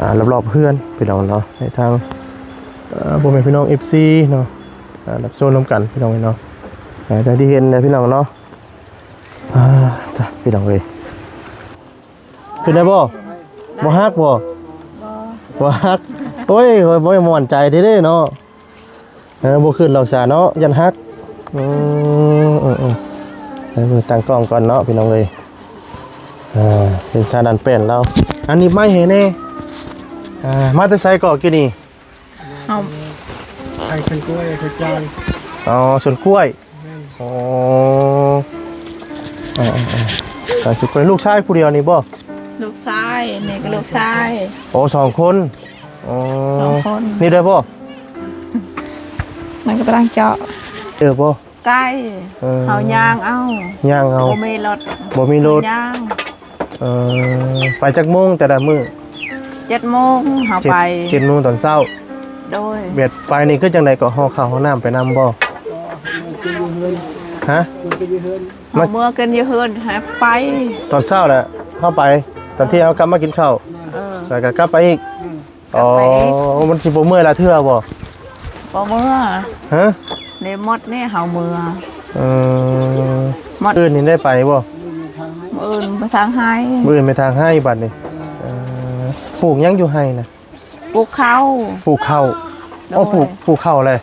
ອ່າ ລອບໆເຮືອນພີ່ນ້ອງເນາະ ໃຫ້ທາງ ເອີ ພໍ່ແມ່ພີ່ນ້ອງ ເອັຟຊີ ເນາະ ອ່າ ຮັບຊົມນຳກັນພີ່ນ້ອງເນາະ ອ່າ ຢ່າງທີ່ເຫັນນະພີ່ນ້ອງເນາະ ອ່າ ຕາ ພີ່ນ້ອງເອີຍ ຂຶ້ນໄດ້ບໍ່? ບໍ່ຮັກບໍ່? ບໍ່ ບໍ່ຮັກ ໂອ້ຍ ຂ້ອຍບໍ່ໝັ້ນໃຈເດ້ເນາະ. ເອີ ບໍ່ຂຶ້ນດອກສາເນາະ ຢ້ານຫັກ ອືມ ເອີ ເອີ ເອີ ຕັ້ງກ້ອງກ່ອນເນາະພີ່ນ້ອງເອີຍ ເອີ ເປັນສາດັນແປ້ນລາວ ອັນນີ້ໄມ້ໃຫ້ແດ່ ອ່າ ມາແຕ່ໃສເກາະກີ້ນີ້? ເຮົາ ໄປສວນກ້ວຍ ໄປສວນ ອໍ ສວນກ້ວຍ ແມ່ນ ອໍ ເອີ ເອີ ເອີ ໄປສວນກ້ວຍ ລູກຊາຍຜູ້ດຽວນີ້ບໍ່? ລູກຊາຍ ນີ້ກໍລູກຊາຍ ໂອ້ ສອງຄົນ ອໍ ສອງຄົນ ນີ້ໄດ້ບໍ່? ມັນກໍໄປທາງເຈາະ ເອີ ບໍ່ ໃກ້ ເອີ ເຮົາຍ່າງເອົາ ຍ່າງເອົາ ບໍ່ມີລົດ ບໍ່ມີລົດ ຍ່າງ ເອີ ໄປຈັກໂມງແຕ່ລະມື້? ເຈັດໂມງເຮົາໄປ ເຈັດໂມງຕອນເຊົ້າ ໂດຍ ແບບໄປນີ້ຄືຈັ່ງໃດກໍ ຫໍ່ເຂົ້າຫໍ່ນ້ຳໄປນຳບໍ່? ຮະ? ເຮົາເມືອກິນຢູ່ເຮືອນ ໃຫ້ໄປ ຕອນເຊົ້າແຫຼະເຮົາໄປ ຕອນທ່ຽງເຮົາກັບມາກິນເຂົ້າ ເອີ ແລ້ວກໍກັບໄປອີກ ອືມ ອໍ ກັບໄປອີກ ມັນຊິບໍ່ເມື່ອຍຫຼາຍເທື່ອບໍ່? ບໍ່ເມື່ອ ຮະ? ນີ້ໝົດນີ້ເຮົາເມືອ ເອີ ມື້ອື່ນນີ້ໄດ້ໄປບໍ່? ມື້ອື່ນໄປຖາງໄຮ່ ມື້ອື່ນໄປຖາງໄຮ່ບັດນີ້ ເອີ ປູກຫຍັງຢູ່ໄຮ່ນະ? ປູກເຂົ້າ ປູກເຂົ້າ ໂດຍ ອໍ ປູກ ປູກເຂົ້າແຫຼະ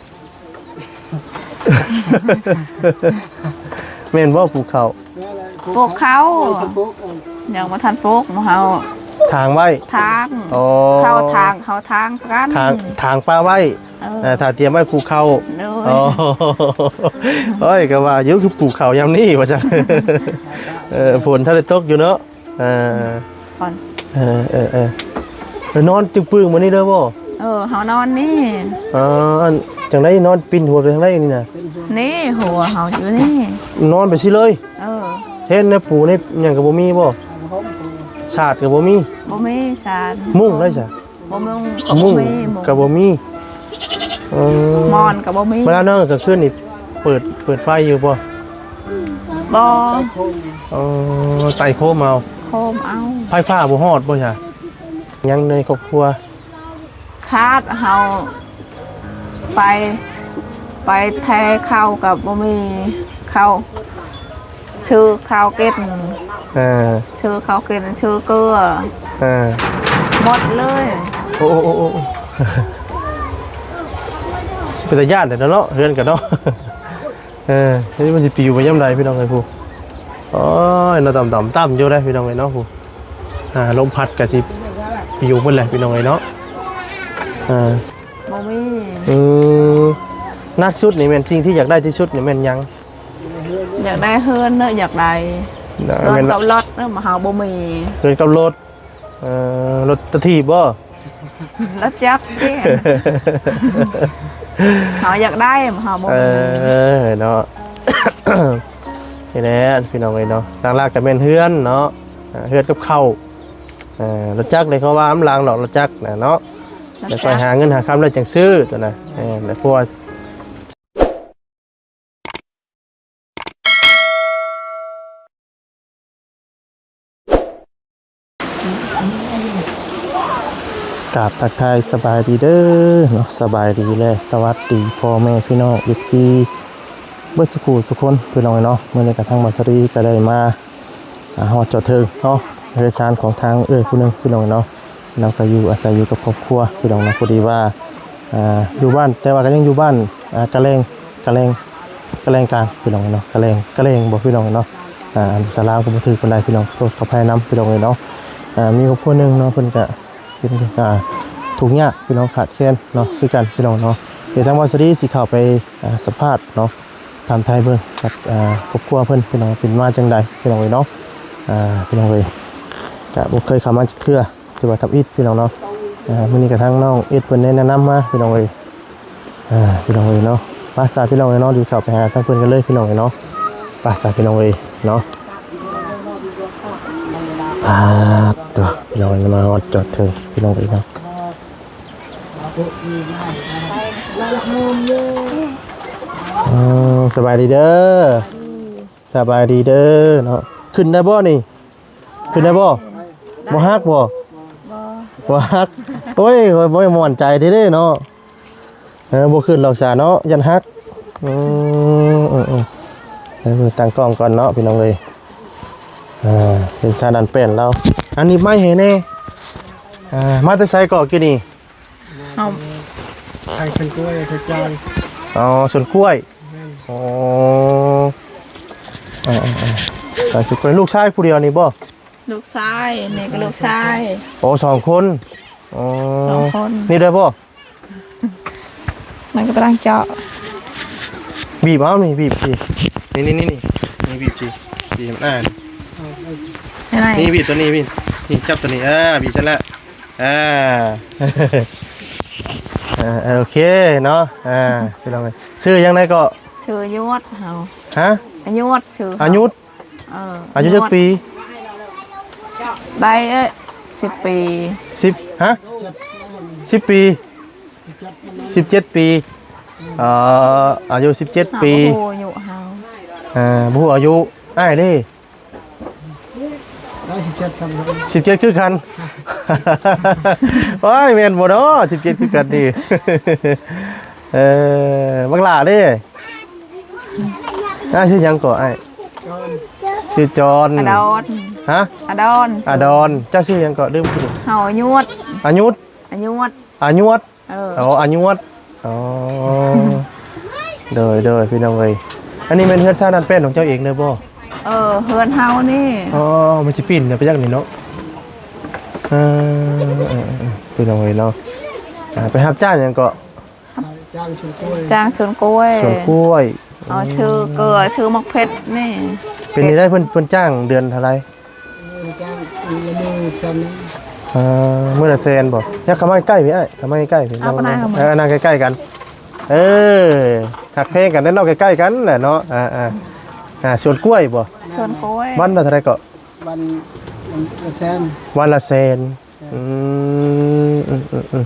ແມ່ນບໍ່? ປູກເຂົ້າ ປູກເຂົ້າ ຍັງບໍ່ທັນປູກ ເຮົາຖາງໄວ້ ຖາງ ອໍ ເຂົ້າຖາງ ເຂົ້າຖາງກັນ ຖາງ ຖາງປະໄວ້ ເອີ ເອີ ຖ້າຕຽມໄວ້ປູກເຂົ້າ ໂດຍ ອໍ ໂອ້ຍ ກໍວ່າຢູ່ ຄືປູກເຂົ້າຍາມນີ້ວ່າຊັ້ນ ເອີ ຝົນທັນໄດ້ຕົກຢູ່ເນາະ ເອີ ເອີ ເອີ ເອີ ເອີ ນອນຈຶ່ງປຶ້ງມື້ນີ້ເດີບໍ່? ເອີ ເຮົານອນນີ້ ເອີ ອັນ ຈັ່ງໃດນອນປິ່ນຫົວໄປທາງໃດນີ້ນະ? ນີ້ຫົວເຮົາຢູ່ນີ້ ນອນໄປຊີ້ເລີຍ ເອີ ເຫັນແນວປູແນວຫຍັງກໍບໍ່ມີບໍ່? ສາດກໍບໍ່ມີ ບໍ່ມີສາດ ມຸ້ງໄດ້ຊະ? ບໍ່ມຸ້ງກໍບໍ່ມີ ມຸ້ງກໍບໍ່ມີ ເອີ ໝອນກໍບໍ່ມີ ເວລານອນກາງຄືນນີ້ ເປີດ ເປີດໄຟຢູ່ບໍ່? ບໍ່ ເອີ ໄຕ້ໂຄມເອົາ ໂຄມເອົາ ໄຟຟ້າບໍ່ຮອດບໍ່ຊະ? ຍັງໃນຄອບຄົວ ຂາດເຮົາໄປ ໄປແທເຂົ້າກໍບໍ່ມີເຂົ້າ ຊື້ເຂົ້າກິນ ເອີ ຊື້ເຂົ້າກິນ ຊື້ເກືອ ເອີ ໝົດເລີຍ ໂອ້ ໂອ້ ໂອ້ ໂອ້ ເປັນຕາຢ້ານແທ້ເນາະ ເຮືອນກັນເນາະ ເອີ ນີ້ມັນຊິປິວໄປຍາມໃດພີ່ນ້ອງເອີຍ ຜູ້ ໂອ້ຍ ເນາະ ຕ່ຳໆ ຕ່ຳຢູ່ເດ້ພີ່ນ້ອງເອີຍເນາະ ຜູ້ ອ່າ ລົມພັດກໍຊິປິວໝົດແຫຼະພີ່ນ້ອງເອີຍເນາະ ເອີ ບໍ່ມີ ອືມ ໜັກສຸດນີ້ແມ່ນ ສິ່ງທີ່ຢາກໄດ້ທີ່ສຸດນີ້ແມ່ນຫຍັງ? ຢາກໄດ້ເຮືອນເນາະ ຢາກໄດ້ ເຮືອນກັບລົດເນາະ ເຮົາບໍ່ມີ ເຮືອນກັບລົດ ເອີ ລົດຕະຖີບບໍ່? ລົດຈັກຕິ ເຮົາຢາກໄດ້ ເຮົາບໍ່ມີ ເອີ ເນາະ ນີ້ແຫຼະພີ່ນ້ອງເອີຍເນາະ ຫຼັກໆກໍແມ່ນເຮືອນເນາະ ເຮືອນກັບເຂົ້າ ເອີ ລົດຈັກນີ້ເຂົາວ່ານຳຫຼັງດອກ ລົດຈັກນະເນາະ ແລ້ວຄ່ອຍຫາເງິນຫາຄຳແລ້ວຈັ່ງຊື້ຕົວນະ ເອີ ແລ້ວພວກ ກາບທັກທາຍສະບາຍດີເດີເນາະ ສະບາຍດີ ແລະ ສະຫວັດດີພໍ່ແມ່ພີ່ນ້ອງ ເອັຟຊີ ເບິດສູ່ຜູ້ສູ່ຄົນພີ່ນ້ອງເນາະ ມື້ນີ້ກະທາງບ່າວສາລີກະໄດ້ມາ ອ່າ ຮອດຈອດເຖິງເນາະ ເຮືອນຊານຂອງທາງເອື້ອຍຜູ້ໜຶ່ງພີ່ນ້ອງເນາະ ລາວກໍຢູ່ອາໄສຢູ່ກັບຄອບຄົວພີ່ນ້ອງເນາະ ພໍດີວ່າ ອ່າ ຢູ່ບ້ານ ແຕ່ວ່າກໍຍັງຢູ່ບ້ານ ອ່າ ກະແລງ ກະແລງ ກະແລງກາງພີ່ນ້ອງເນາະ ກະແລງ ກະແລງບໍ່ພີ່ນ້ອງເນາະ ອ່າ ພາສາລາວກໍບໍ່ຖືກປານໃດພີ່ນ້ອງ ຂໍໂທດຂໍອະໄພນຳພີ່ນ້ອງເອີຍເນາະ ອ່າ ມີຄອບຄົວໜຶ່ງເນາະ ເພິ່ນກະເປັນ ອ່າ ທຸກຍາກພີ່ນ້ອງ ຂາດແຄນເນາະ ຄືກັນພີ່ນ້ອງເນາະ ດຽວທາງບ່າວສາລີຊິເຂົ້າໄປ ອ່າ ສຳພາດເນາະ ຖາມໄຖ່ເບິ່ງກັບ ອ່າ ຄອບຄົວເພິ່ນ ພີ່ນ້ອງ ເປັນມາຈັ່ງໃດ ພີ່ນ້ອງເອີຍເນາະ ອ່າ ພີ່ນ້ອງເອີຍ ກະບໍ່ເຄີຍເຂົ້າມາຈັກເທື່ອ ຖືວ່າທຳອິດ ພີ່ນ້ອງເນາະ ອ່າ ມື້ນີ້ກະທາງນ້ອງເອັດເພິ່ນໄດ້ແນະນຳມາ ພີ່ນ້ອງເອີຍ ອ່າ ພີ່ນ້ອງເອີຍເນາະ ໄປຊະ ພີ່ນ້ອງເອີຍເນາະ ດຽວເຂົ້າໄປຫາທາງເພິ່ນກັນເລີຍ ພີ່ນ້ອງເອີຍເນາະ ໄປຊະ ພີ່ນ້ອງເອີຍເນາະ ອ່າ ໂຕ ພີ່ນ້ອງເອີຍ ມາຮອດຈອດເຖິງ ພີ່ນ້ອງເອີຍເນາະ ອໍ ສະບາຍດີເດີ ສະບາຍດີເດີເນາະ ຂຶ້ນໄດ້ບໍ່ນີ້? ຂຶ້ນໄດ້ບໍ່? ບໍ່ຮັກບໍ່? ບໍ່ ບໍ່ຮັກ. ໂອ້ຍ ຂ້ອຍບໍ່ໝັ້ນໃຈເດ້ເນາະ. ເອີ ບໍ່ຂຶ້ນດອກສາເນາະ ຢ້ານຫັກ. ອືມ ເອີໆ ໃຫ້ເບິ່ງຕັ້ງກ້ອງກ່ອນເນາະພີ່ນ້ອງເອີຍ. ອ່າ ເປັນຊານອັນແປ້ນລາວ. ອັນນີ້ໄມ້ໃຫ້ແດ່. ອ່າ ມາແຕ່ໃສເກາະກີ້ນີ້? ເຮົາ ທາງສວນກ້ວຍ ໄປຈານ. ອໍ ສວນກ້ວຍ. ແມ່ນ. ອໍ ເອີໆ ໄປສວນກ້ວຍ. ລູກຊາຍຜູ້ດຽວນີ້ບໍ່? ລູກຊາຍ ນີ້ກໍລູກຊາຍ. ໂອ້ ສອງຄົນ. ອໍ ສອງຄົນ. ນີ້ໄດ້ບໍ່? ມັນກໍກຳລັງເຈາະ. ບີບເອົານີ້ ບີບຊິ. ນີ້ໆໆ ນີ້ ບີບຊິ ບີບ ອ່າ ນີ້ ນີ້ບີບຕົວນີ້ ບີບ ນີ້ຈັບຕົວນີ້ ອ່າ ບີບຊັ້ນລະ ອ່າ ເອີ ໂອເຄເນາະ. ອ່າ ພີ່ນ້ອງເອີຍ ຊື່ຫຍັງໃດເກາະ? ຊື່ຍວດເຮົາ. ຮະ? ອາຍຸດຊື່ ອາຍຸດ. ເອີ ອາຍຸຈັກປີ? ໄດ້ ເອີ ສິບປີ. ສິບ ຮະ? ສິບປີ. ສິບເຈັດປີ. ເອີ ອາຍຸສິບເຈັດປີ. ເຮົາບໍ່ຮູ້ອາຍຸເຮົາ. ເອີ ບໍ່ຮູ້ອາຍຸ. ອ້າຍເດ້? ໄດ້ສິບເຈັດ ສ່ຳກັນ. ສິບເຈັດຄືກັນ. ໂອ້ຍ ແມ່ນບໍ່ເນາະ ສິບເຈັດຄືກັນນີ້. ເອີ ບັກຫຼ້າເດ້? ອ້າຍຊື່ຫຍັງເກາະອ້າຍ? ຈອນ. ຊື່ຈອນ. ອາດອນ. ຮະ? ອາດອນ. ອາດອນ. ເຈົ້າຊື່ຫຍັງເກາະ? ລືມ. ເຮົາອາຍຸດ. ອາຍຸດ. ອາຍຸດ. ອາຍຸດ. ເອີ ອໍ ອາຍວດ. ອໍ ໂດຍໆ ພີ່ນ້ອງເອີຍ ອັນນີ້ແມ່ນເຮືອນຊານອັນແປ້ນຂອງເຈົ້າເອງເດີບໍ່? ເອີ ເຮືອນເຮົານີ້. ອໍ ມັນຊິປິ່ນໄປຈັ່ງນີ້ເນາະ. ເອີ ເອີໆ ພີ່ນ້ອງເອີຍເນາະ. ອ່າ ໄປຮັບຈ້າງຫຍັງເກາະ? ຈ້າງສວນກ້ວຍ. ຈ້າງສວນກ້ວຍ. ສວນກ້ວຍ. ເອົາຊື້ເກືອ ຊື້ໝາກເຜັດນີ້. ເປັນນີ້ໄດ້ ເພິ່ນ ເພິ່ນຈ້າງເດືອນເທົ່າໃດ? ຈ້າງມື້ລະມື້ແສນໜຶ່ງ. ເອີ ມື້ລະແສນບໍ່? ຍັບເຂົ້າມາໃກ້ໆ ພີ່ອ້າຍ ເຂົ້າມາໃກ້ໆ ພີ່. ເອົາ ນັ່ງ ເອີ ນັ່ງໃກ້ໆກັນ. ເອີ ຄັກແພງກັນແດ່ເນາະ ໃກ້ໆກັນແຫຼະເນາະ. ອ່າໆ ອ່າ ສວນກ້ວຍບໍ່? ສວນກ້ວຍ. ວັນລະເທົ່າໃດເກາະ? ວັນ ວັນລະແສນ. ວັນລະແສນ. ອືມ ອືມ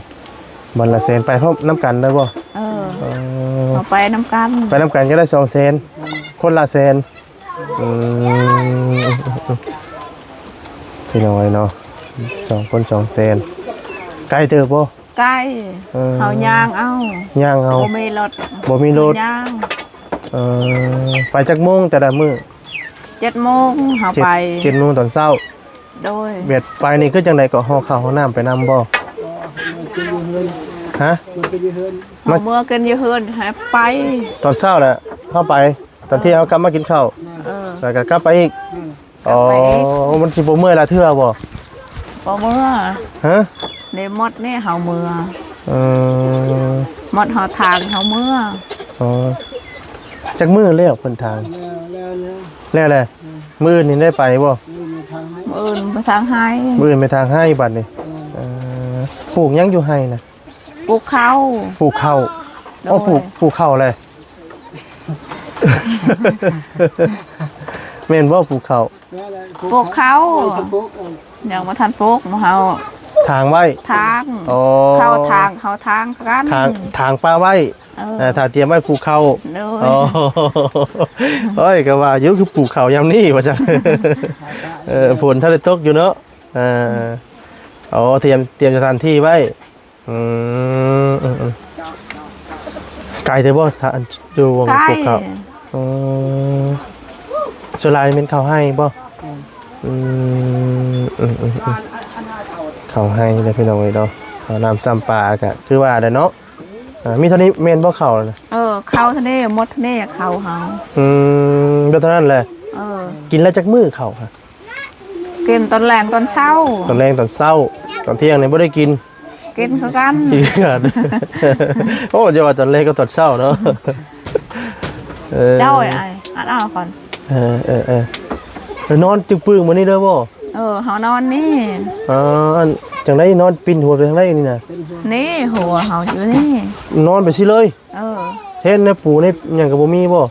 ໆໆ ວັນລະແສນ ໄປພ້ອມນຳກັນໄດ້ບໍ່? ເອີ ເອີ ເຮົາໄປນຳກັນ. ໄປນຳກັນກໍໄດ້ສອງແສນ. ອືມ ຄົນລະແສນ. ອືມ ພີ່ນ້ອງເອີຍເນາະ ສອງຄົນສອງແສນ. ໄກເຕີບບໍ່? ໄກ. ເອີ ເຮົາຍ່າງເອົາ. ຍ່າງເອົາ. ບໍ່ມີລົດ. ບໍ່ມີລົດ. ຍ່າງ. ເອີ ໄປຈັກໂມງແຕ່ລະມື້? ເຈັດໂມງເຮົາໄປ. ເຈັດ ເຈັດໂມງຕອນເຊົ້າ. ໂດຍ. ແບບໄປນີ້ຄືຈັ່ງໃດເກາະ? ຫໍ່ເຂົ້າຫໍ່ນ້ຳໄປນຳບໍ່? ຫາ? ເຮົາເມືອກິນຢູ່ເຮືອນ ໃຫ້ໄປ. ຕອນເຊົ້າແຫຼະເຮົາໄປ ຕອນທ່ຽງເຮົາກັບມາກິນເຂົ້າ. ເອີ ແລ້ວກໍກັບໄປອີກ. ອືມ ອໍ ກັບໄປອີກ. ມັນຊິບໍ່ເມື່ອຍຫຼາຍເທື່ອບໍ່? ບໍ່ເມື່ອ. ຮະ? ນີ້ໝົດນີ້ເຮົາເມືອ. ເອີ ໝົດເຮົາທາງເຮົາເມືອ. ອໍ ຈັກມື້ແລ້ວເພິ່ນທາງ? ແລ້ວແຫຼະ. ອືມ ມື້ອື່ນນີ້ໄດ້ໄປບໍ່? ມື້ອື່ນໄປທາງໄຮ່. ມື້ອື່ນໄປທາງໄຮ່. ມື້ອື່ນໄປທາງໄຮ່ບັດນີ້. ເອີ ເອີ ປູກຫຍັງຢູ່ໄຮ່ນະ? ປູກເຂົ້າ. ປູກເຂົ້າ. ໂດຍ. ອໍ ປູກ ປູກເຂົ້າແຫຼະ ແມ່ນບໍ່? ປູກເຂົ້າ. ປູກເຂົ້າ. ຍັງບໍ່ທັນປູກ ໝູ່ເຮົາຖາງໄວ້. ຖາງ. ອໍ ເຂົ້າຖາງ ເຂົ້າຖາງກັນ. ຖາງ ຖາງປະໄວ້. ເອີ ເອີ ຖ້າຕຽມໄວ້ປູກເຂົ້າ. ໂດຍ. ອໍ ໂອ້ຍ ກໍວ່າຢູ່ ຄືປູກເຂົ້າຍາມນີ້ວ່າຊັ້ນ. ເອີ ຝົນທັນໄດ້ຕົກຢູ່ເນາະ. ເອີ ອໍ ຕຽມ ຕຽມສະຖານທີ່ໄວ້. ອືມ ອືມ ອືມ ໄກເຕີບບໍ່? ຖ້າອັນຢູ່ຫວ່ອງ ໄກ ປູກເຂົ້າ. ອືມ ສ່ວນຫຼາຍແມ່ນເຂົ້າໄຮ່ບໍ່? ອືມ ອືມ ອືມ ອືມ ເຂົ້າໄຮ່ເດີພີ່ນ້ອງເອີຍເນາະ. ເຂົ້ານ້ຳຊ້ຳປາ ກໍຄືວ່າແຫຼະເນາະ. ອ່າ ມີເທົ່ານີ້ແມ່ນບໍ່ເຂົ້ານະ? ເອີ ເຂົ້າເທົ່ານີ້ ໝົດເທົ່ານີ້ເຂົ້າເຮົາ. ອືມ ເບິດເທົ່ານັ້ນແຫຼະ. ເອີ ກິນແລ້ວຈັກມື້ເຂົ້າ? ກິນຕອນແລງຕອນເຊົ້າ. ຕອນແລງຕອນເຊົ້າ. ຕອນທ່ຽງນີ້ບໍ່ໄດ້ກິນ? ກິນຄືກັນ. ກິນຄືກັນ. ໂອ້ ຢ່າວ່າຕອນແລງກັບຕອນເຊົ້າເນາະ. ເອີ ເຈົ້າ ອ້າຍ ອັດເອົາກ່ອນ. ເອີໆໆ ນອນຈຶ່ງປຶ້ງມື້ນີ້ເດີບໍ່? ເອີ ເຮົານອນນີ້. ອໍ ອັນ ຈັ່ງໃດນອນປິ່ນຫົວໄປທາງໃດນີ້ນະ? ນີ້ຫົວເຮົາຢູ່ນີ້. ນອນໄປຊີ້ເລີຍ? ເອີ ເຫັນໃນປູໃນຫຍັງກໍບໍ່ມີບໍ່?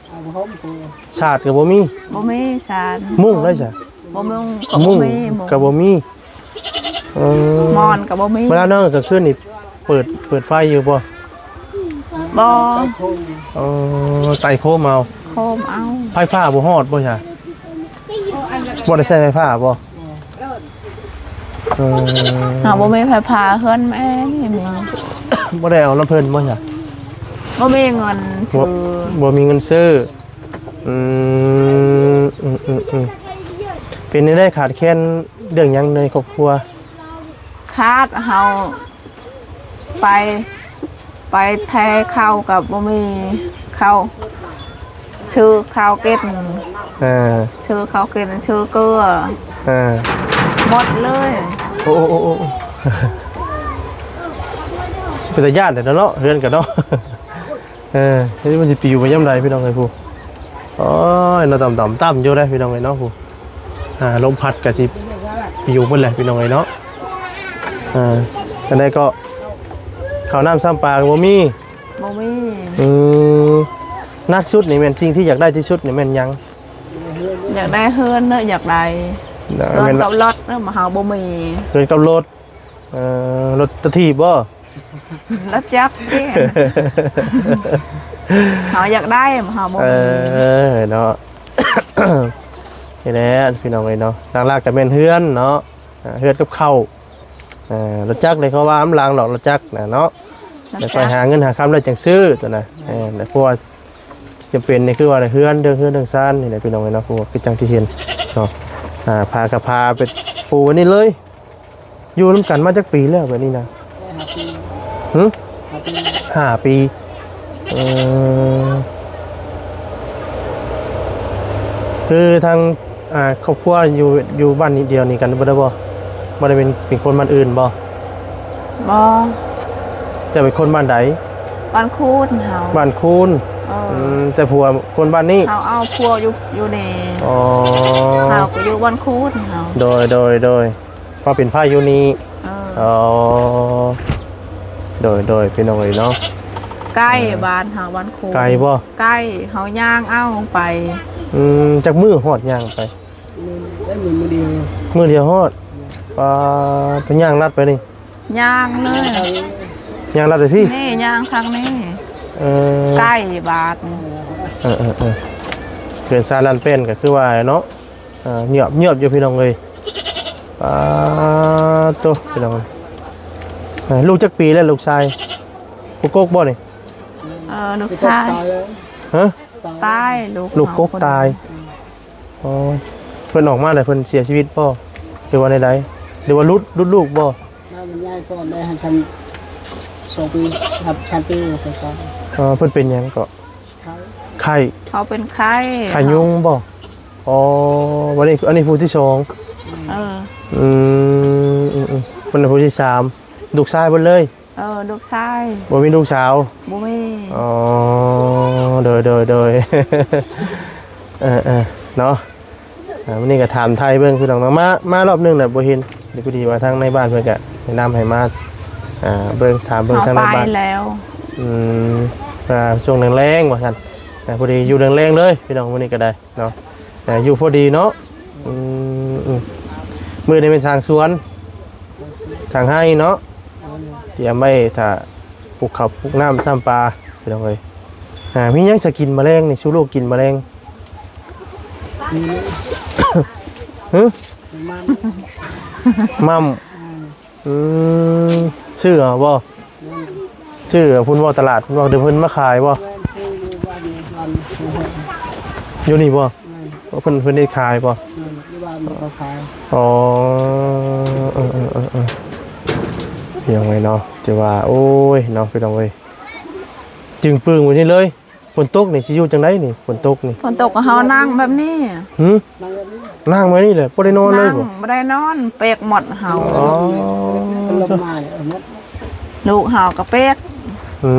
ສາດກໍບໍ່ມີ? ບໍ່ມີສາດ. ມຸ້ງໄດ້ຊະ? ບໍ່ມຸ້ງກໍບໍ່ມີ. ເອີ ໝອນກໍບໍ່ມີ. ເວລານອນກາງຄືນນີ້ເປີດ ເປີດໄຟຢູ່ບໍ່? ບໍ່. ເອີ ໄຕ້ໂຄມເອົາ. ໂຄມເອົາ. ໄຟຟ້າບໍ່ຮອດບໍ່ຊະ? ບໍ່ໄດ້ໃຊ້ໄຟຟ້າບໍ່? ເອີ ເຮົາບໍ່ມີໄຟຟ້າ ເຮືອນແມ່ນີ້ມີ ບໍ່ໄດ້ເອົານຳເພິ່ນບໍ່ຊະ? ບໍ່ມີເງິນຊື້ ບໍ່ ບໍ່ມີເງິນຊື້. ອືມ ອືມໆໆ ເປັນແນວໃດ ຂາດແຄນເລື່ອງຫຍັງໃນຄອບຄົວ? ຂາດ ເຮົາໄປ ໄປໄຖເຂົ້າກໍບໍ່ມີເຂົ້າ ຊື້ເຂົ້າກິນ ເອີ ຊື້ເຂົ້າກິນ ຊື້ເກືອ ເອີ ໝົດເລີຍ. ໂອ້ ໂອ້ ໂອ້ ໂອ້ ເປັນຕາຢ້ານແທ້ເນາະ ເຮືອນກັນເນາະ. ເອີ ເອີ ມັນຊິປິວໄປຍາມໃດພີ່ນ້ອງເອີຍ ຜູ້ ໂອ້ຍ ເນາະ ຕ່ຳໆ ຕ່ຳຢູ່ເດ້ພີ່ນ້ອງເອີຍເນາະ ຜູ້ ອ່າ ລົມພັດກໍຊິປິວເບິດແຫຼະພີ່ນ້ອງເອີຍເນາະ. ອ່າ ຈັ່ງໃດກໍ ເຂົ້ານ້ຳຊຳປາກໍບໍ່ມີ ບໍ່ມີ. ອືມ ໜັກສຸດນີ້ແມ່ນ ສິ່ງທີ່ຢາກໄດ້ທີ່ສຸດນີ້ແມ່ນຫຍັງ? ຢາກໄດ້ເຮືອນເນາະ ຢາກໄດ້ ເອີ ເຮືອນກັບລົດເນາະ ເຮົາບໍ່ມີ ເຮືອນກັບລົດ. ເອີ ລົດຕະຖີບບໍ່? ລົດຈັກຕິ ເຮົາຢາກໄດ້ ເຮົາບໍ່ມີ. ເອີ ເນາະ ນີ້ແຫຼະພີ່ນ້ອງເອີຍເນາະ ຫຼັກໆກໍແມ່ນເຮືອນເນາະ ອ່າ ເຮືອນກັບເຂົ້າ ອ່າ ລົດຈັກນີ້ເຂົາວ່ານຳຫຼັງດອກ ລົດຈັກນະເນາະ ແລ້ວຄ່ອຍຫາເງິນຫາຄຳແລ້ວຈັ່ງຊື້ຕົວນະ. ເອີ ແລ້ວເພາະວ່າ ຈຳເປັນນີ້ຄືວ່າເຮືອນ ເລື່ອງເຮືອນເລື່ອງຊານນີ້ແຫຼະພີ່ນ້ອງເອີຍເນາະ ຄືວ່າຄືຈັ່ງທີ່ເຫັນເນາະ. ອ່າ ພາກໍພາໄປປູອັນນີ້ເລີຍ ຢູ່ນຳກັນມາຈັກປີແລ້ວແບບນີ້ນະ? ຫ້າປີ ຫຶ? ຫ້າປີ ຫ້າປີ. ເອີ ຄືທາງ ອ່າ ຄອບຄົວຢູ່ ຢູ່ບ້ານນີ້ດຽວນີ້ກັນບໍ່ໄດ້ບໍ່? ບໍ່ໄດ້ເປັນ ເປັນຄົນບ້ານອື່ນບໍ່? ບໍ່. ເຈົ້າເປັນຄົນບ້ານໃດ? ບ້ານຄູນເຮົາ. ບ້ານຄູນ. ເອີ ອືມ ແຕ່ຜົວຄົນບ້ານນີ້? ເຮົາເອົາຜົວຢູ່ ຢູ່ນີ້. ອໍ ເຮົາກໍຢູ່ບ້ານຄູນເຮົາ. ໂດຍ ໂດຍ ໂດຍ ມາເປັນພະຢູ່ນີ້. ເອີ ອໍ ໂດຍ ໂດຍ ພີ່ນ້ອງເອີຍເນາະ. ໃກ້ ເອີ ບ້ານເຮົາ ບ້ານຄູນ. ໄກບໍ່? ໃກ້ ເຮົາຍ່າງເອົາໄປ. ອືມ ຈັກມື້ຮອດຍ່າງໄປ? ມື້ ໄດ້ມື້ ມື້ດຽວ ມື້ດຽວຮອດ. ອືມ ປາ ໄປຍ່າງລັດໄປນີ້? ຍ່າງເລີຍ ຍ່າງລັດໄປພີ້. ນີ້ຍ່າງທາງນີ້. ເອີ ໃກ້ບາດ. ເອີໆໆ ເຮືອນຊານລ້ານແປ້ນກໍຄືວ່າເນາະ ເອີ ຍຽບໆຢູ່ພີ່ນ້ອງເອີຍ. ປາໂຕ ພີ່ນ້ອງເອີຍ ເອີ ລູກຈັກປີແລ້ວລູກຊາຍ? ຜູ້ກົກບໍ່ນີ້? ເອີ ລູກຊາຍ. ຮະ? ຕາຍ ລູກ ລູກກົກຕາຍ. ອໍ ເພິ່ນອອກມາແລ້ວເພິ່ນເສຍຊີວິດບໍ່ ຫຼືວ່າແນວໃດ ຫຼືວ່າຫຼຸດ ຫຼຸດລູກບໍ່? ນ້າມັນຍ້າຍກ່ອນໄດ້ຫັ້ນ ສອງປີ ສາມ ສາມປີແລ້ວກໍຕາຍ. ອໍ ເພິ່ນເປັນຫຍັງເກາະ? ໄຂ້ ໄຂ້ ເຂົາເປັນໄຂ້ ໄຂ້ຍຸງບໍ່? ອໍ ບັດນີ້ ອັນນີ້ຜູ້ທີສອງ. ເອີ ອືມ ອືມໆ ເພິ່ນຜູ້ທີສາມ ລູກຊາຍເບິດເລີຍ. ເອີ ລູກຊາຍ ບໍ່ມີລູກສາວ? ບໍ່ມີ. ອໍ ໂດຍ ໂດຍ ໂດຍ ເອີໆ ເນາະ. ອ່າ ມື້ນີ້ກໍຖາມໄຖ່ເບິ່ງພີ່ນ້ອງເນາະ ມາ ມາລອບໜຶ່ງແລ້ວບໍ່ເຫັນ ດີພໍດີວ່າທາງໃນບ້ານເພິ່ນກໍແນະນຳໃຫ້ມາ ອ່າ ເບິ່ງ ຖາມເບິ່ງທາງໃນບ້ານ. ເຮົາໄປແລ້ວ. ອືມ ອ່າ ຊ່ວງແລງໆ ວ່າຊັ້ນ ອ່າ ພໍດີຢູ່ແລງໆເລີຍພີ່ນ້ອງ ມື້ນີ້ກໍໄດ້ ເນາະ ເອີ ຢູ່ພໍດີເນາະ. ອືມ ອືມ ມື້ນີ້ແມ່ນສ້າງສວນ ສ້າງໄຮ່ເນາະ ຕຽມໄວ້ຖ້າປູກເຂົ້າປູກນ້ຳຊ້ຳປາ ພີ່ນ້ອງເອີຍ. ອ່າ ມີຫຍັງຈະກິນມາແລງນີ້ ສູ່ລູກກິນມາແລງ? ຮຶ? ມັ້ມ ອືມ ຊື້ເອົາບໍ່? ຊື້ເອົາພຸ້ນບໍ່? ຕະຫຼາດພຸ້ນບໍ່? ຫຼືເພິ່ນມາຂາຍບໍ່? ຢູ່ນີ້ບໍ່? ເພິ່ນ ເພິ່ນໄດ້ຂາຍບໍ່? ອໍ ເອີໆ ພີ່ນ້ອງເອີຍເນາະ ຖືວ່າ ໂອ້ຍ ເນາະ ພີ່ນ້ອງເອີຍ ຈຶ່ງປຶ້ງຢູ່ນີ້ເລີຍ. ຝົນຕົກນີ້ຊິຢູ່ຈັ່ງໃດນີ້? ຝົນຕົກນີ້ ຝົນຕົກກໍເຮົານັ່ງແບບນີ້. ຫຶ? ນັ່ງແບບນີ້ ນັ່ງແບບນີ້ແຫຼະ ບໍ່ໄດ້ນອນເລີຍບໍ່? ບໍ່ໄດ້ນອນ ເປກໝົດເຮົາ. ອໍ ລູກເຮົາກໍເປກ. ອື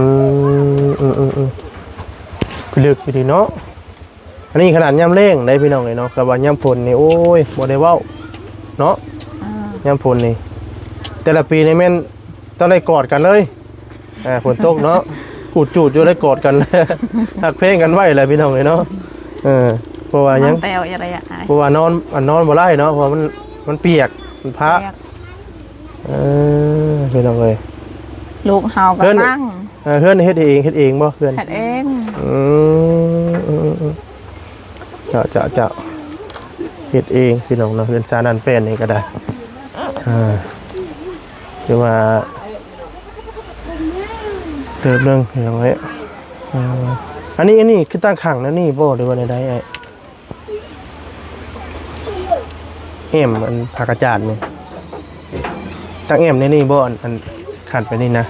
ມ ອືມໆໆ ພິລຶກອີ່ຫຼີເນາະ. ອັນນີ້ຂະໜາດຍາມແລ້ງໄດ໋ພີ່ນ້ອງເອີຍເນາະ ຄັນວ່າຍາມຝົນນີ້ ໂອ້ຍ ບໍ່ໄດ້ເວົ້າເນາະ. ອ່າ ຍາມຝົນນີ້ ແຕ່ລະປີນີ້ແມ່ນຕ້ອງໄດ້ກອດກັນເລີຍ. ອ່າ ຝົນຕົກເນາະ ກູດຈູດຢູ່ ໄດ້ກອດກັນ ຮັກແພງກັນໄວ້ແຫຼະພີ່ນ້ອງເອີຍເນາະ. ເອີ ເພາະວ່າຫຍັງ? ເພາະວ່ານອນ ອັນ ນອນບໍ່ໄດ້ເນາະ ເພາະວ່າມັນ ມັນປຽກ ມັນພະ. ເອີ ພີ່ນ້ອງເອີຍ ລູກເຮົາກໍຕັ້ງ ເອີ ເຮືອນເຮັດເອງ ເຮັດເອງບໍ່ເຮືອນ? ເຮັດເອງ. ອືມ ເຈົ້າ ເຈົ້າ ເຈົ້າ ເຮັດເອງພີ່ນ້ອງເນາະ ເຮືອນຊານລ້ານແປ້ນນີ້ກໍໄດ້. ອ່າ ຖືວ່າເຕີບໜຶ່ງພີ່ນ້ອງເອີຍ. ອ່າ ອັນນີ້ ອັນນີ້ຄືຕັ້ງຂ້າງແນວນີ້ບໍ່ ຫຼືວ່າແນວໃດອ້າຍ? ແອ້ມອັນຜ້າກະຈາດນີ້ ຕັ້ງແອ້ມແນວນີ້ບໍ່? ອັນ ອັນຂັນໄປນີ້ນະ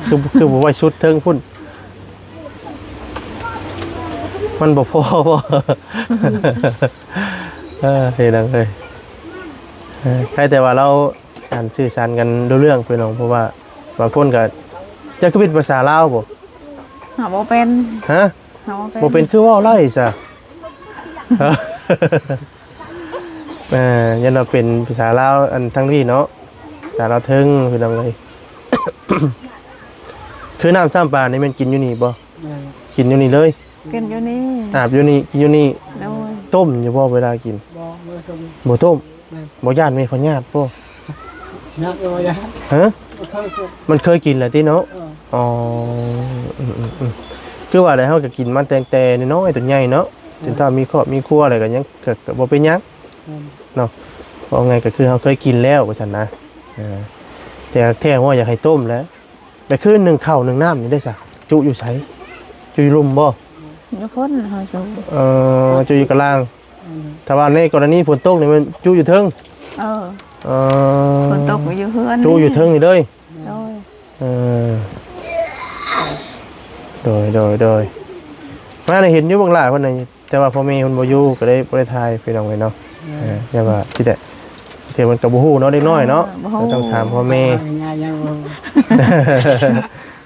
ຄື ຄືບໍ່ໄວ້ສຸດເທິງພຸ້ນ ມັນບໍ່ພໍບໍ່? ເອີ ເຮັດຫຍັງເອີຍ ເອີ ໃຄ່ແຕ່ວ່າລາວ ການສື່ສານກັນຮູ້ເລື່ອງພີ່ນ້ອງ ເພາະວ່າບາງຄົນກໍ ເຈົ້າຄືເປັນພາສາລາວບໍ່? ຫາບໍ່ເປັນ. ຮະ? ຫາບໍ່ເປັນ. ບໍ່ເປັນຄືເວົ້າໄດ້ຊະ? ເອີ ຢ້ານວ່າເປັນພາສາລາວອັນທາງນີ້ເນາະ ພາສາລາວເທິງພີ່ນ້ອງເອີຍ. ຄືນ້ຳຊຳປານີ້ແມ່ນກິນຢູ່ນີ້ບໍ່? ແມ່ນ. ກິນຢູ່ນີ້ເລີຍ? ກິນຢູ່ນີ້. ອາບຢູ່ນີ້ ກິນຢູ່ນີ້. ໂດຍ. ຕົ້ມຢູ່ບໍ່ເວລາກິນ? ບໍ່ ບໍ່ໄດ້ຕົ້ມ. ບໍ່ຕົ້ມ? ແມ່ນ. ບໍ່ຢ້ານມີພະຍາດບໍ່? ຍາດບໍ່ຢ້ານ. ຮະ? ບໍ່ເຄີຍກິນ. ມັນເຄີຍກິນແລ້ວຕິເນາະ? ເອີ. ອໍ ອືມໆໆ ຄືວ່າແຫຼະ ເຮົາກໍກິນມາຕັ້ງແຕ່ນ້ອຍໆ ຈົນໃຫຍ່ເນາະ ເອີ ຈົນເທົ່າມີຄອບມີຄົວແລ້ວກໍຍັງ ກໍ ກໍບໍ່ເປັນຫຍັງ ແມ່ນ ເນາະ. ເວົ້າງ່າຍກໍຄືເຮົາເຄີຍກິນແລ້ວວ່າຊັ້ນນະ. ເອີ ແຕ່ແທ້ວ່າຢາກໃຫ້ຕົ້ມແຫຼະ. ແລ້ວຄືໜຶ້ງເຂົ້າໜຶ້ງນ້ຳນີ້ເດ້ຊະ ຈຸຢູ່ໃສ? ຈຸຢູ່ລຸ່ມບໍ່? ຢູ່ພຸ້ນເຮົາຈຸ. ເອີ ຈຸຢູ່ກະລ່າງ. ອືມ. ຖ້າວ່າໃນກໍລະນີຝົນຕົກນີ້ແມ່ນຈຸຢູ່ເທິງ? ເອີ. ເອີ ຝົນຕົກຢູ່ເຮືອນ ຈຸຢູ່ເທິງນີ້ເລີຍ? ໂດຍ. ເອີ ໂດຍ ໂດຍ ໂດຍ. ມາໄດ້ເຫັນຢູ່ບັກຫຼ້າເພິ່ນນະ ແຕ່ວ່າພໍ່ແມ່ເພິ່ນບໍ່ຢູ່ ກໍເລີຍບໍ່ໄດ້ຖ່າຍພີ່ນ້ອງເອີຍເນາະ. ເອີ ເອີ ຢ່າວ່າຊິໄດ້ ແຕ່ເພິ່ນກໍບໍ່ຮູ້ເນາະ ເດັກນ້ອຍເນາະ. ເອີ ບໍ່ຮູ້. ກໍຕ້ອງຖາມພໍ່ແມ່. ເອີ ຍັງ ຍັງບໍ່ຮູ້.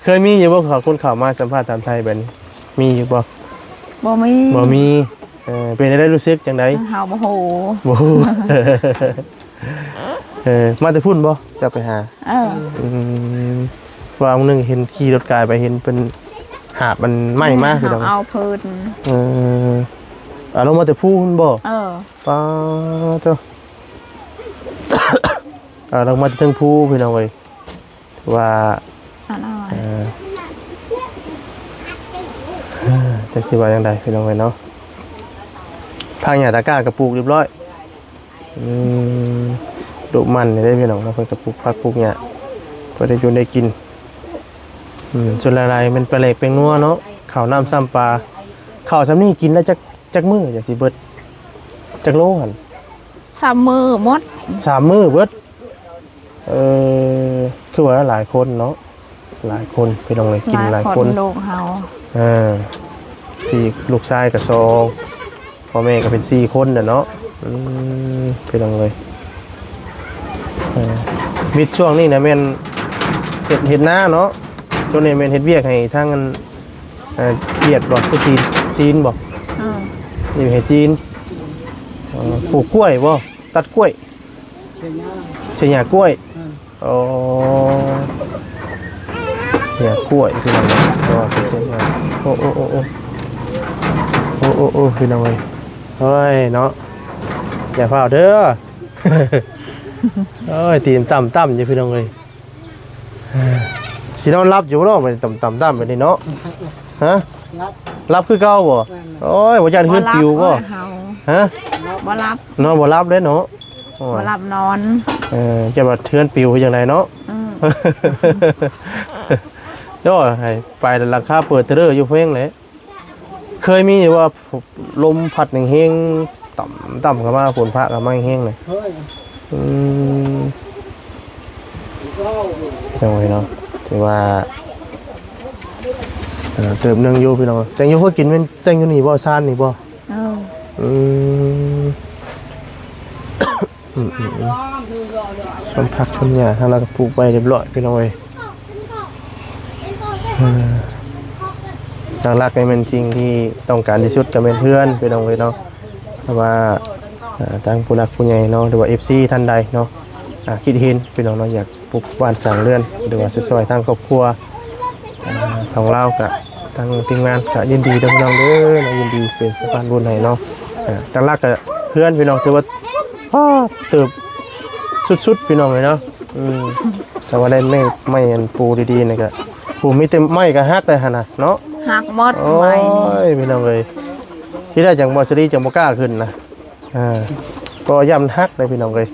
ເຄີຍມີຢູ່ບໍ່ ເຂົາ ຄົນເຂົ້າມາສຳພາດຖາມໄທແບບນີ້ ມີຢູ່ບໍ່? ບໍ່ມີ. ບໍ່ມີ. ເອີ ເປັນຈັ່ງໃດ ຮູ້ສຶກຈັ່ງໃດ? ເຮົາບໍ່ຮູ້. ບໍ່ຮູ້. ເອີ ມາແຕ່ພຸ້ນບໍ່ ເຈົ້າໄປຫາ? ເອີ. ອືມ ວ່າມື້ໜຶ່ງເຫັນຂີ່ລົດກາຍໄປ ເຫັນເພິ່ນຫາບອັນໄມ້ມາ ເອີ ພີ່ນ້ອງ. ເຮົາເອົາເພິ່ນ. ເອີ ເອົາລົງມາແຕ່ພູພຸ້ນບໍ່? ເອີ. ປາໂທ້ ເອົາລົງມາແຕ່ເທິງພູພີ່ນ້ອງເອີຍ. ວ່າ ອັນນັ້ນ ເອີ ຈັກຊິວ່າຈັ່ງໃດພີ່ນ້ອງເອີຍເນາະ. ຜັກຫຍ້າຕາກ້າກໍປູກຮຽບຮ້ອຍ. ອືມ ດຸໝັ່ນນີ້ເດ້ພີ່ນ້ອງເນາະ ເພິ່ນກໍປູກຜັກປູກຫຍ້າ ພໍໄດ້ຢູ່ໄດ້ກິນ. ອືມ ສ່ວນຫຼາຍໆແມ່ນປາແຫຼກແປ້ງນົວເນາະ ເຂົ້ານ້ຳຊ້ຳປາ. ເຂົ້າຊ່ຳນີ້ກິນແລ້ວຈັກ ຈັກມື້ຈັ່ງຊິເບິດ? ຈັກໂລຫັ້ນ? ສາມມື້ໝົດ. ສາມມື້ເບິດ. ເອີ ຄືວ່າຫຼາຍຄົນເນາະ ຫຼາຍຄົນພີ່ນ້ອງເອີຍ ກິນຫຼາຍຄົນ ຫຼາຍຄົນ ລູກເຮົາ. ເອີ ສີ່ ລູກຊາຍກໍສອງ ພໍ່ແມ່ກໍເປັນສີ່ຄົນນະເນາະ. ອືມ ພີ່ນ້ອງເອີຍ ເອີ ວິດຊ່ວງນີ້ນະແມ່ນເຮັດ ເຮັດນາເນາະ. ຊ່ວງນີ້ແມ່ນເຮັດວຽກໃຫ້ທາງອັນ ເອີ ຫວຽດບໍ່ ຄືຈີນ ຈີນບໍ່? ເອີ ຢູ່ໃຫ້ຈີນ. ເອີ ປູກກ້ວຍບໍ່? ຕັດກ້ວຍ ເສຍຫຍ້າ ເສຍຫຍ້າກ້ວຍ. ເອີ ອໍ ເສຍຫຍ້າກ້ວຍພີ່ນ້ອງເອີຍ. ອໍ ເສຍຫຍ້າ ໂອ້ ໂອ້ ໂອ້ ໂອ້ ພີ່ນ້ອງເອີຍ. ເຮີ້ຍເນາະ ຢ່າຟ້າວເດີ. ໂອ້ຍ ຕີນຕ່ຳໆຢູ່ພີ່ນ້ອງເອີຍ. ຊິນອນຫຼັບຢູ່ບໍ່ເນາະ ບາດນີ້ຕ່ຳໆແບບນີ້ເນາະ? ຮະ? ຫຼັບ ຫຼັບຄືເກົ່າບໍ່? ແມ່ນແຫຼະ. ໂອ້ຍ ບໍ່ຢ້ານເຮືອນປິວບໍ່? ບໍ່ຫຼັບ ເຮົາ ຮະ? ບໍ່ຫຼັບ ນອນບໍ່ຫຼັບເດ້ເນາະ. ໂອ້ຍ ບໍ່ຫຼັບນອນ. ເອີ ຈະວ່າເຮືອນປິວຄືຈັ່ງໃດເນາະ? ອືມ ໂອ້ຍ ໃຫ້ໄປແລ້ວຫຼັງຄາເປີດເຕີເລີຢູ່ເພງແຫຼະ. ເຄີຍມີຢູ່ວ່າ ລົມພັດແຮງໆ ຕ່ຳໆເຂົ້າມາ ຝົນຟ້າເຂົ້າມາແຮງໆນະ? ເຄີຍ. ອືມ ໂດຍເນາະ ຖືວ່າ ເອີ ເຕີບໜຶ່ງຢູ່ພີ່ນ້ອງ. ແຕ່ງຢູ່ເພື່ອກິນ ແມ່ນແຕ່ງຢູ່ນີ້ບໍ່ ຊານນີ້ບໍ່? ເອີ ອືມ ອືມໆໆ ສວນຜັກສວນຫຍ້າ ທາງລາວກໍປູກໄວ້ຮຽບຮ້ອຍພີ່ນ້ອງເອີຍ. ເອີ ຫຼັກໆນີ້ແມ່ນສິ່ງທີ່ຕ້ອງການທີ່ສຸດກໍແມ່ນເຮືອນພີ່ນ້ອງເອີຍເນາະ. ຖ້າວ່າ ເອີ ທາງຜູ້ຫຼັກຜູ້ໃຫຍ່ເນາະ ຫຼືວ່າ ເອັຟຊີ ທ່ານໃດເນາະ ອ່າ ຄິດເຫັນພີ່ນ້ອງເນາະ ຢາກ ປຸກບ້ານສ້າງເຮືອນ ຫຼືວ່າຊິຊ່ອຍທາງຄອບຄົວ ອ່າ ຂອງລາວ ກະທາງທີມງານກະຍິນດີເດີພີ່ນ້ອງເດີເນາະ, ຍິນດີເປັນສະພານບຸນໃຫ້ເນາະ. ອ່າ ຫຼັກໆກະເຮືອນພີ່ນ້ອງ ຖືວ່າ ອ້າ ເຕີບສຸດໆ ພີ່ນ້ອງເອີຍເນາະ. ອືມ ຖ້າວ່າໄດ້ໄມ້ ໄມ້ອັນປູດີໆນີ້ກະ ປູມີແຕ່ໄມ້ກະຫັກໄດ້ຫັ້ນນະເນາະ, ຫັກໝົດ. ໂອ້ຍ ໄມ້ນີ້ ພີ່ນ້ອງເອີຍ ທີແລກຈັ່ງບໍ່ ສາລີຈັ່ງບໍ່ກ້າຂຶ້ນນະ. ອ່າ ກໍຢ້ານມັນຫັກເດ້ພີ່ນ້ອງເອີຍ.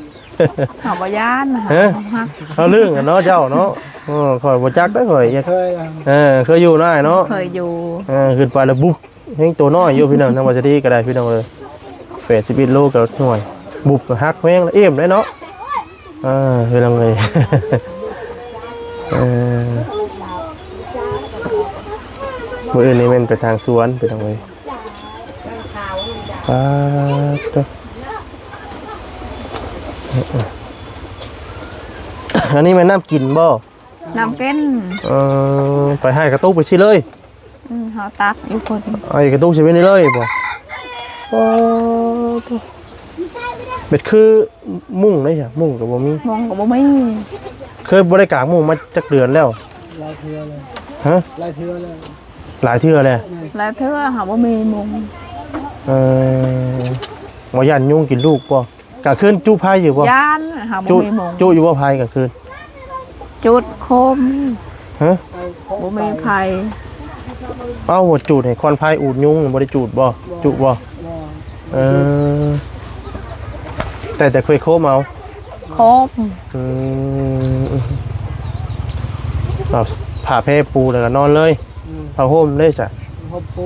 ເຮົາບໍ່ຢ້ານນະ ຮະ? ເຮົາເລື່ອງກັນເນາະເຈົ້າເນາະ. ເອີ ຂ້ອຍບໍ່ຈັກເດ້ ຂ້ອຍຢາກ ເຄີຍ ເອີ ເຄີຍຢູ່ເນາະອ້າຍເນາະ. ເຄີຍຢູ່. ເອີ ຂຶ້ນໄປແລ້ວບຸບ ແຮງໂຕນ້ອຍຢູ່ພີ່ນ້ອງ ທາງວ່າຈະດີກໍໄດ້ພີ່ນ້ອງເອີຍ. ແປດສິບເອັດໂລກໍຫ້ວຍ ບຸບກໍຫັກແຮງ ເອັມໄດ້ເນາະ. ເອີ ພີ່ນ້ອງເອີຍ ເອີ ມື້ອື່ນນີ້ແມ່ນໄປທາງສວນພີ່ນ້ອງເອີຍ. ປາດໂທ້ ເອີ ເອີ ອັນນີ້ແມ່ນນ້ຳກິນບໍ່? ນ້ຳກິນ. ເອີ ໄປໃຫ້ກະຕຸກໄປຊິເລີຍ. ອືມ ເຮົາຕັກຢູ່ພຸ້ນ ໃຫ້ກະຕຸກຊິໄປນີ້ເລີຍບໍ່? ໂອ້ໂທ້ ເປັດຄືມຸ້ງເດ້ ມຸ້ງກໍບໍ່ມີ ມຸ້ງກໍບໍ່ມີ. ເຄີຍບໍ່ໄດ້ກາງມຸ້ງມາຈັກເດືອນແລ້ວ? ຫຼາຍເທື່ອແລ້ວ. ຮະ? ຫຼາຍເທື່ອແລ້ວ. ຫຼາຍເທື່ອແລ້ວ. ແມ່ນ ຫຼາຍເທື່ອ ຫາບໍ່ມີມຸ້ງ. ເອີ ບໍ່ຢ້ານຍຸງກິນລູກບໍ່? ກາງຄືນຈຸໄຟຢູ່ບໍ່? ຢ້ານ ຫາບໍ່ມີມຸ້ງ. ຈຸຢູ່ບໍ່ໄຟກາງຄືນ? ຈຸດໂຄມ. ຮະ? ບໍ່ມີໄຟ. ເອົ້າ ບໍ່ຈູດໃຫ້ຄວັນໄຟອູດຍຸງ ບໍ່ໄດ້ຈູດບໍ່? ຈຸບໍ່? ບໍ່. ເອີ ແຕ່ ແຕ່ເຄີຍໂຄມເອົາ. ໂຄມ. ອືມ ເອົາຜ້າແພປູແລ້ວກໍນອນເລີຍ. ອືມ ຜ້າຫົ່ມເດ້ຊະ? ຜ້າຫົ່ມປູ.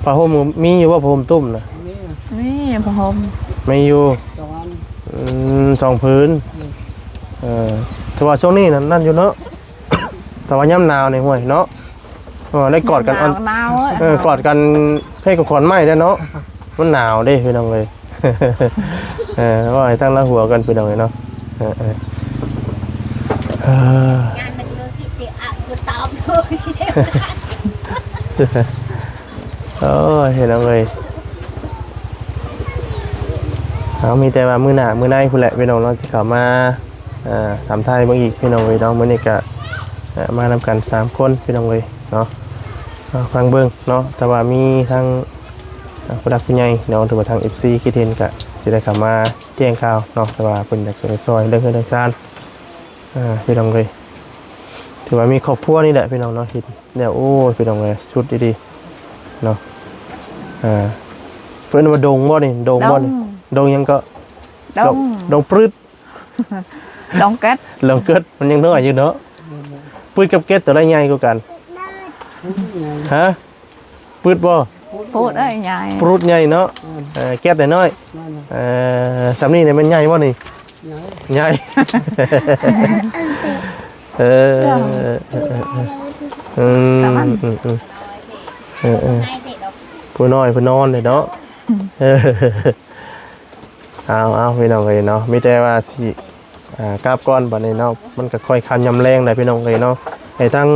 ຜ້າຫົ່ມມີຢູ່ບໍ່? ຜ້າຫົ່ມຕຸ້ມນະ? ມີ ມີຜ້າຫົ່ມ ມີຢູ່ສອງອັນ. ອືມ ສອງຜືນ. ອືມ ເອີ ແຕ່ວ່າຊ່ວງນີ້ນັ້ນ ນັ້ນຢູ່ເນາະ ແຕ່ວ່າຍາມໜາວນີ້ ຫ້ວຍເນາະ ເອີ ໄດ້ກອດກັນ ໜາວ ເອີ ກອດກັນເພກກັບຂອນໄມ້ແລ້ວເນາະ ມັນໜາວເດ້ພີ່ນ້ອງເອີຍ. ເອີ ເວົ້າໃຫ້ທາງລາວຫົວກັນພີ່ນ້ອງເອີຍເນາະ. ເອີ ເອີ ເອີ ງານໜຶ່ງເລີຍທີ່ຊິອະບໍ່ຕອບເລີຍ. ໂອ້ຍ ພີ່ນ້ອງເອີຍ ເອົາ ມີແຕ່ວ່າມື້ໜ້າມື້ໃນພຸ້ນແຫຼະພີ່ນ້ອງເນາະ ຊິເຂົ້າມາ ເອີ ຖາມໄຖ່ເບິ່ງອີກພີ່ນ້ອງເອີຍເນາະ. ມື້ນີ້ກະ ເອີ ມານຳກັນສາມຄົນພີ່ນ້ອງເອີຍເນາະ ເອົາ ຟັງເບິ່ງເນາະ ແຕ່ວ່າມີທາງ ເອີ ຜູ້ຫຼັກຜູ້ໃຫຍ່ເນາະ ຫຼືວ່າທາງເອັຟຊີຄິດເຫັນກະຊິໄດ້ເຂົ້າມາແຈ້ງຂ່າວເນາະ ແຕ່ວ່າເພິ່ນຢາກຊ່ວຍເລື່ອງເຮືອນເລື່ອງຊານ ເອີ ພີ່ນ້ອງເອີຍ ຖືວ່າມີຄອບຄົວນີ້ແຫຼະພີ່ນ້ອງເນາະ ເຮັດແລ້ວ ໂອ້ຍ ພີ່ນ້ອງເອີຍ ສຸດອີ່ຫຼີເນາະ. ເອີ ເພິ່ນວ່າດົງບໍ່ນີ້? ດົງບໍ່ນີ້? ດົງ ດົງຫຍັງເກາະ? ດົງ ດົງປຶດ ດົງເກັດ ດົງເກັດ ມັນຍັງນ້ອຍຢູ່ເນາະ. ອືມ ປຶດກັບເກັດ ໂຕໃດໃຫຍ່ກວ່າກັນ? ຮະ? ປຶດບໍ່? ປຶດເອີຍໃຫຍ່ ປຶດໃຫຍ່ເນາະ. ອືມ ເອີ ແກັດນ້ອຍໆ. ແມ່ນ ເອີ ສ່ຳນີ້ນີ້ແມ່ນໃຫຍ່ບໍ່ນີ້? ໃຫຍ່ ໃຫຍ່. ເອີ ເອີ ເອີ ອືມ ເອີ ເອີ ຜູ້ນ້ອຍເພິ່ນນອນເດ້ເນາະ. ເອີ ເອົາ ເອົາ ພີ່ນ້ອງເອີຍເນາະ ມີແຕ່ວ່າຊິ ອ່າ ກັບກ່ອນບັດນີ້ເນາະ ມັນກໍຄ່ອຍຄ່ຳຍາມແລງແລ້ວພີ່ນ້ອງເອີຍເນາະ. ໃຫ້ທາງ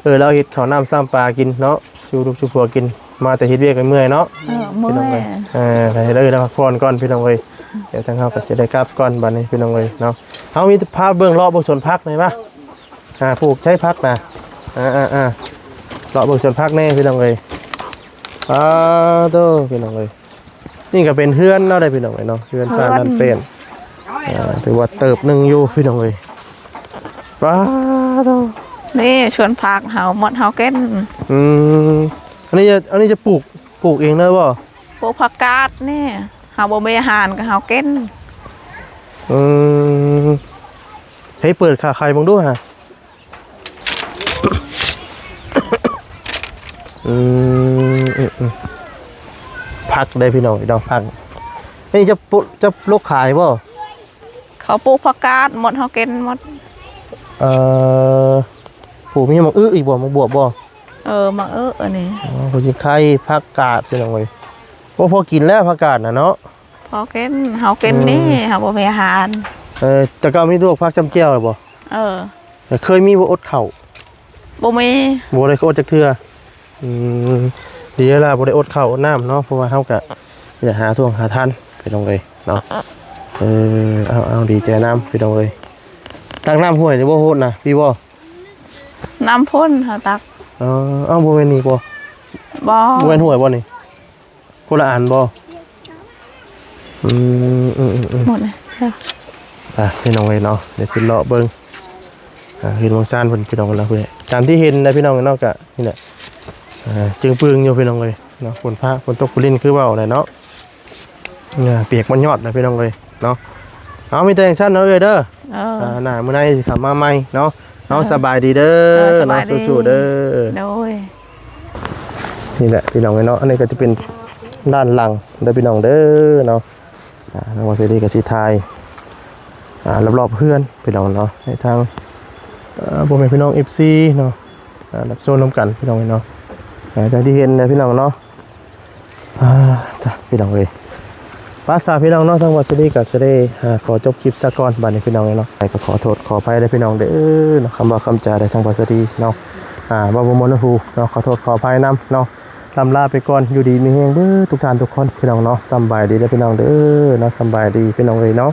ເອີ ລາວເຮັດເຂົ້ານ້ຳຊ້ຳປາກິນເນາະ ສູ່ລູກສູ່ຜົວກິນ ມາແຕ່ເຮັດວຽກກໍເມື່ອຍເນາະ. ເອີ ເມື່ອຍ ພີ່ນ້ອງເອີຍ ເອີ ໃຫ້ເອີ ລາວພັກຜ່ອນກ່ອນພີ່ນ້ອງເອີຍ. ດຽວທາງເຮົາກໍຊິໄດ້ກັບກ່ອນບັດນີ້ພີ່ນ້ອງເອີຍເນາະ. ເຮົາມີພາເບິ່ງ ເລາະເບິ່ງສວນຜັກແດ່ວະ ອ່າ ປູກໃຊ້ຜັກນະ. ອ່າ ອ່າ ອ່າ ເລາະເບິ່ງສວນຜັກແດ່ພີ່ນ້ອງເອີຍ. ອ້າໂທ້ ພີ່ນ້ອງເອີຍ ນີ້ກໍເປັນເຮືອນເນາະ ໄດ້ພີ່ນ້ອງເອີຍເນາະ ເຮືອນຊານ ເຮືອນ ນັ້ນເປັນ ອ່າ ຖືວ່າເຕີບໜຶ່ງຢູ່ພີ່ນ້ອງເອີຍ. ປາໂທ້ ນີ້ສວນຜັກເຮົາ ໝົດເຮົາກິນ. ອືມ ອັນນີ້ຈະ ອັນນີ້ຈະປູກ ປູກເອງເລີຍບໍ່? ປູກຜັກກາດນີ້ ເຮົາບໍ່ມີອາຫານກໍເຮົາກິນ. ອືມ ໃຫ້ເປີດຂາໄຂ່ເບິ່ງດູຫາ. ອືມ ອືມ ອືມ ຜັກເດ້ພີ່ນ້ອງ ພີ່ນ້ອງ ຜັກ. ນີ້ຈະປຸ ຈະປູກຂາຍບໍ່? ເຂົາປູກຜັກກາດ ໝົດເຮົາກິນໝົດ. ເອີ ປູກມີໝາກອຶອີກບໍ່? ໝາກບວບບໍ່? ເອີ ໝາກອຶອັນນີ້. ອໍ ຜູ້ຊິຂາຍຜັກກາດພີ່ນ້ອງເອີຍ. ໂອ້ ພໍກິນແລ້ວຜັກກາດນະເນາະ. ພໍກິນ ເຮົາກິນນີ້ ອືມ ເຮົາບໍ່ມີອາຫານ. ເອີ ແຕ່ເກົ່າມີລວກຜັກຈ້ຳແຈ່ວແລ້ວບໍ່? ເອີ ເຄີຍມີບໍ່ອົດເຂົ້າ? ບໍ່ມີ ບໍ່ໄດ້ອົດຈັກເທື່ອ. ອືມ ດີແລ້ວບໍ່ໄດ້ອົດເຂົ້າອົດນ້ຳເນາະ ເພາະວ່າເຮົາກະຢາກຫາທ່ວງຫາທານພີ່ນ້ອງເອີຍເນາະ. ເອີ ເອົາ ເອົາ ດີໃຈນຳພີ່ນ້ອງເອີຍ. ຕັກນ້ຳຫ້ວຍນີ້ບໍ່ໂຫດນະ ພີ່ບໍ່? ນ້ຳພຸ້ນເຮົາຕັກ. ເອີ ເອົ້າ ບໍ່ແມ່ນນີ້ບໍ່? ບໍ່ ບໍ່ແມ່ນຫ້ວຍບໍ່ນີ້? ຄົນລະອັນບໍ່? ອືມ ອືມ ອືມ ອືມ ໝົດແລ້ວ. ອ່ະ ພີ່ນ້ອງເອີຍເນາະ ດຽວຊິເລາະເບິ່ງ ອ່າ ເຮືອນເມືອງຊານເພິ່ນ ພີ່ນ້ອງເອີຍເນາະ. ຕາມທີ່ເຫັນນະພີ່ນ້ອງເນາະ ກະນີ້ແຫຼະ ອ່າ ຈຶ່ງປຶງຢູ່ພີ່ນ້ອງເອີຍເນາະ. ຝົນຟ້າ ຝົນຕົກ ຝົນລິນ ຄືເວົ້າແຫຼະເນາະ ອ່າ ປຽກໝົດຍອດນະພີ່ນ້ອງເອີຍເນາະ. ເອົາ ມີແຕ່ຈັ່ງຊັ້ນເນາະເອື້ອຍເດີ. ເອີ ອ່າ ໜ້າມື້ໃນຊິເຂົ້າມາໃໝ່ເນາະ. ເອົາ ເອີ ສະບາຍດີເດີ ເອີ ສະບາຍດີ ເນາະ ສູ້ໆເດີ. ໂດຍ ນີ້ແຫຼະພີ່ນ້ອງເອີຍເນາະ ອັນນີ້ກໍຈະເປັນດ້ານຫຼັງເດີພີ່ນ້ອງເດີເນາະ. ອ່າ ທາງບ່າວເສລີກໍຊິຖ່າຍ ອ່າ ລອບໆເຮືອນພີ່ນ້ອງເນາະ ໃຫ້ທາງ ເອີ ພໍ່ແມ່ພີ່ນ້ອງ ເອັຟຊີ ເນາະ ອ່າ ຮັບຊົມນຳກັນພີ່ນ້ອງເອີຍເນາະ. ອ່າ ຢ່າງທີ່ເຫັນນະພີ່ນ້ອງເນາະ. ອ່າ ຈ້ະ ພີ່ນ້ອງເອີຍ ປະສາພີ່ນ້ອງເນາະ ທາງບ່າວເສລີກໍຊິໄດ້ ອ່າ ຂໍຈົບຄລິບຊະກ່ອນ ບາດນີ້ພີ່ນ້ອງເອີຍເນາະ. ກໍຂໍໂທດຂໍອະໄພເດີພີ່ນ້ອງເດີເນາະ ຄຳເວົ້າຄຳຈາໃນທາງບ່າວເສລີເນາະ ອ່າ ເວົ້າບໍ່ມ່ວນຫູເນາະ ຂໍໂທດຂໍອະໄພນຳເນາະ. ລ່ຳລາໄປກ່ອນ ຢູ່ດີມີແຮງເບິດທຸກທ່ານທຸກຄົນພີ່ນ້ອງເນາະ. ສຳບາຍດີເດີພີ່ນ້ອງເດີເນາະ ສຳບາຍດີພີ່ນ້ອງເອີຍເນາະ.